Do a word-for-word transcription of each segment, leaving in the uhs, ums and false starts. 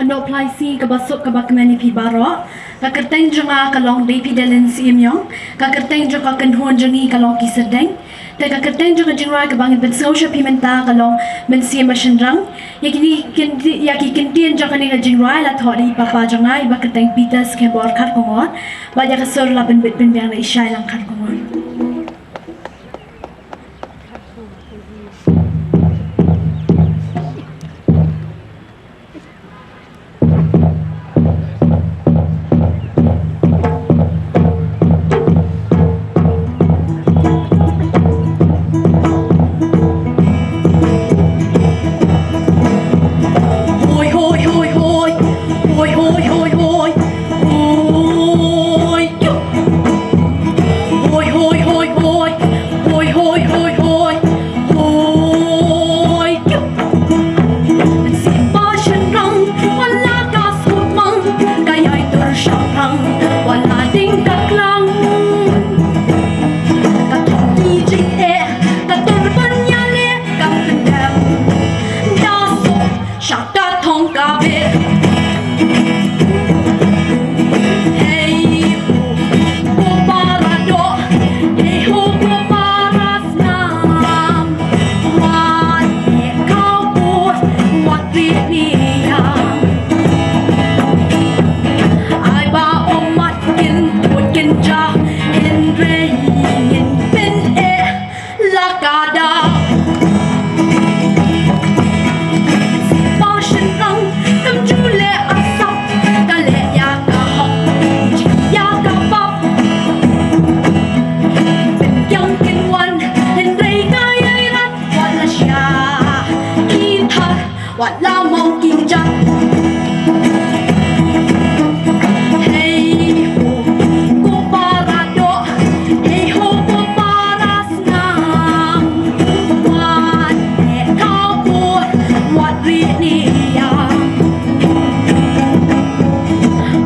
Noh Plaisi kaba suk kaba kmen ïa phi baroh. Ka kyrteng jong nga ka long Devi Delen Syiemiong. Ka kyrteng jong ka kynhun jong ngi ka long Ki Syrdeng. Te ka kyrteng jong ka jingrwai kaba ngin pynsngew sha phi mynta ka long Mynsiem Bashynrang. Ïa kine ki kyntien, ïa ki kyntien jong kane ka jingrwai la thoh da i papa jong nga, iba kyrteng Peter Skhem Borkhat Kongor. Bad ïa ka sur la pynbit pynbiang da i Shailang Khat Kongor. Hoi, hoi, hoi, hoi. Hoi, hoi, hoi, hoi. Hoi, yu. Hoi, hoi, hoi, hoi. Hoi, hoi, hoi, hoi. Hoi, yu. Mynsiem Bashynrang, wat la ka sngewthuh mang, ka ïai tur shaphrang, wat la ding ka klang. Ka khih ki jingeh, ka tur ban ïaleh, ka pyndem da suk sha ka thong ka beh. Hei ho, ko para doh, hei ho, ko para snam. Wat leh khapur, wat rieh niam. Ai ba ummat kin tuid kin jah, hynrei ngin pyneh la ka daw. Mynsiem Bashynrang kam ju leh arsap, ka leh ïa ka hok, ïa ka pap. Pynkiang kin wan, hynrei ka ïai rat, wat la shia ki thar, wat la mong ki jat. Hei ho, ko para doh, hei ho, ko para snam. Wat leh khapur, wat rieh niam.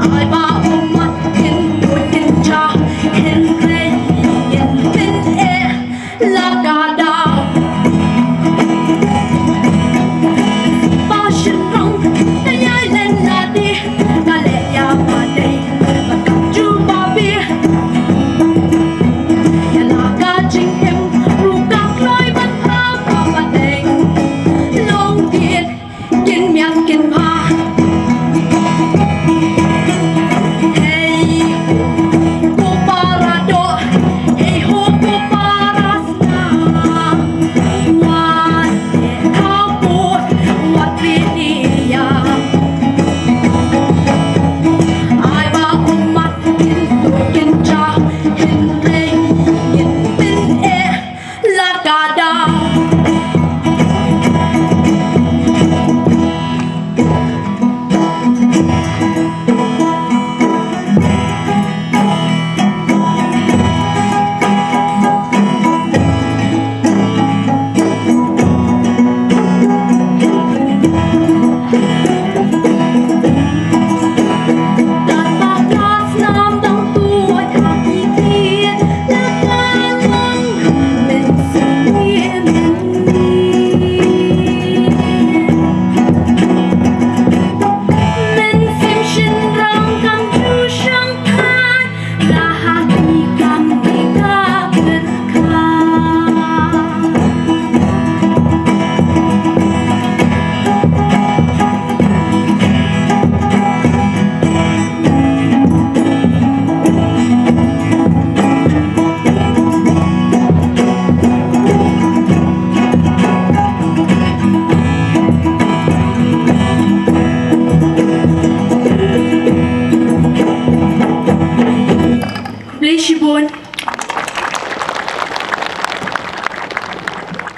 Ai ba ummat kin tuid kin jah, hynrei ngin pyneh la ka daw. Bashynrang, ka ïai len lade, ka leh ïa ba dei, ba kam ju ba biang. Ïa la ka jingim ruh ka kloi ban phah ba dei. Long kit kin miat kin pha. Hei ho, ko para doh, hei ho, ko para snam. Wat leh khapur, wat rieh niam. Ai ba ummat kin tuid kin jah, hynrei ngin pyneh la ka daw. Khublei shibun.